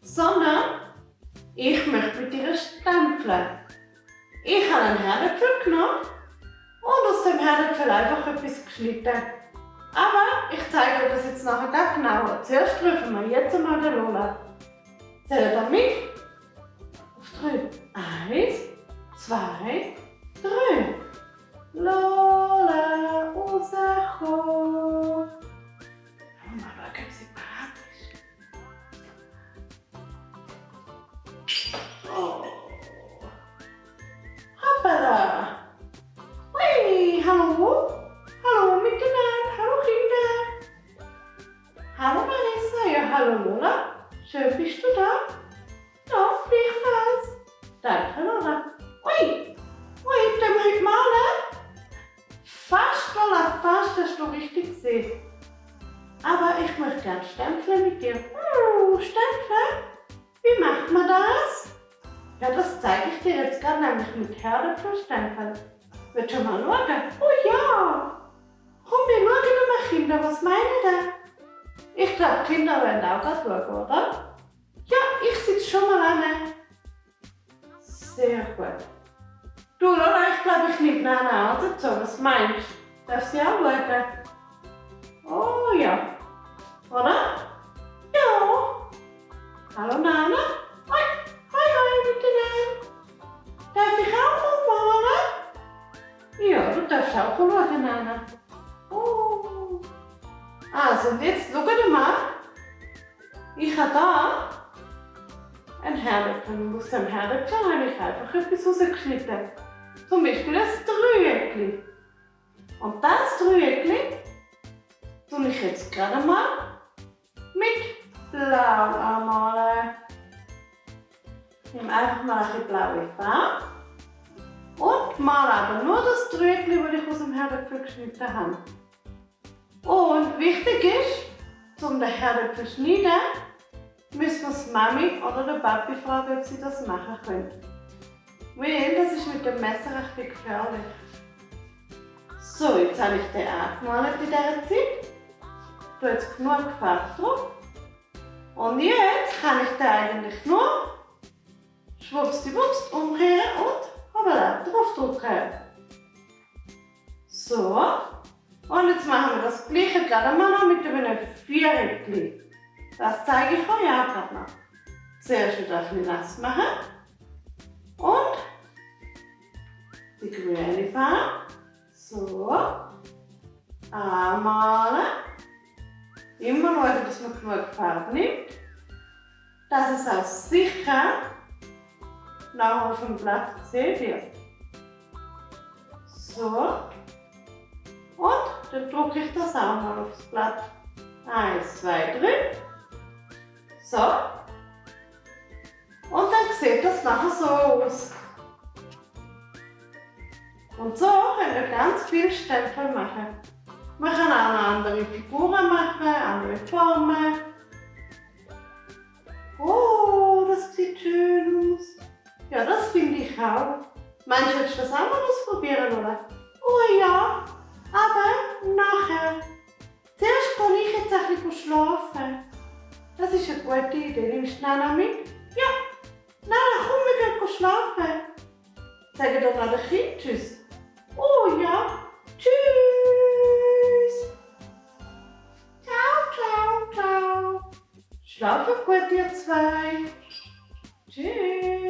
sondern ich möchte mit dir stempeln. Ich habe einen Herdöpfel genommen und aus dem Herdöpfel einfach etwas geschnitten. Aber ich zeige euch das jetzt nachher ganz genauer. Zuerst rufen wir jetzt einmal den Lola. Zählt er mit? Auf 3. 1, 2, 3. Lola, rauskommen. Schauen wir mal, ob sie parat ist. Oh. Hoppala. Hui, hallo. Hallo miteinander. Hallo Kinder. Hallo Vanessa. Ja, hallo Lola. Schön bist du da. Ja, gleichfalls. Danke Lola. Ui, dem heute malen. Fast Lola, fast hast du richtig gesehen. Aber ich möchte gerne stempeln mit dir. Stempeln? Wie macht man das? Ja, das zeige ich dir jetzt gerade, nämlich mit Herdöpfelstempeln. Willst du mal schauen? Oh ja! Komm, wir schauen mal, Kinder, was meinen ihr? Ich glaube, die Kinder wollen auch gerade schauen, oder? Ja, ich sitze schon mal an. Sehr gut. Du, Lola, ich glaube, ich nehme Nana auch dazu. Was meinst du? Darf sie auch schauen? Oh ja. Oder? Ja. Hallo Nana. Hoi miteinander. Darf ich auch malen? Ja, du darfst auch schauen, Nana. Oh. Also, und jetzt schau mal. Ich habe da ein Herdöpfel. Und aus dem Herdöpfel habe ich einfach etwas rausgeschnitten. Zum Beispiel ein Dreieckchen. Und das Dreieckchen tue ich jetzt gerade mal mit Blau anmalen. Ich nehme einfach mal ein bisschen blaue Farbe und male aber nur das Dreieckchen, das ich aus dem Herdöpfel geschnitten habe. Und wichtig ist, um den Herdöpfel zu schneiden, müssen wir die Mami oder den Papi fragen, ob sie das machen können. Weil das ist mit dem Messer recht gefährlich. So, jetzt habe ich den angemalt in dieser Zeit. Ich tue jetzt genug Farbe drauf. Und jetzt kann ich den eigentlich nur schwuppsdiwupps umkehren und hoppala, draufdrücken. So. Und jetzt machen wir das gleiche gerade mal noch mit einem Viereckchen. Das zeige ich euch auch gerade noch. Zuerst wieder ein bisschen nass machen. Und die grüne Farbe. So. Anmalen. Immer schauen, dass man genug Farbe nimmt. Dass es auch sicher nachher auf dem Blatt gesehen wird. So. Und dann drucke ich das auch mal aufs Blatt. 1, 2, 3. So. Und dann sieht das nachher so aus. Und so können wir ganz viele Stempel machen. Man kann auch andere Figuren machen, andere Formen. Oh, das sieht schön aus. Ja, das finde ich auch. Meinst du, willst du das auch mal ausprobieren, oder? Oh ja, aber nachher. Zuerst kann ich jetzt ein bisschen schlafen. Das ist eine gute Idee. Nimmst du Nana mit? Ja. Nana, komm, wir gehen schlafen. Sagen doch noch den Kind Tschüss. Oh ja. Tschüss. Ciao, ciao, ciao. Schlafen gut, ihr zwei. Tschüss.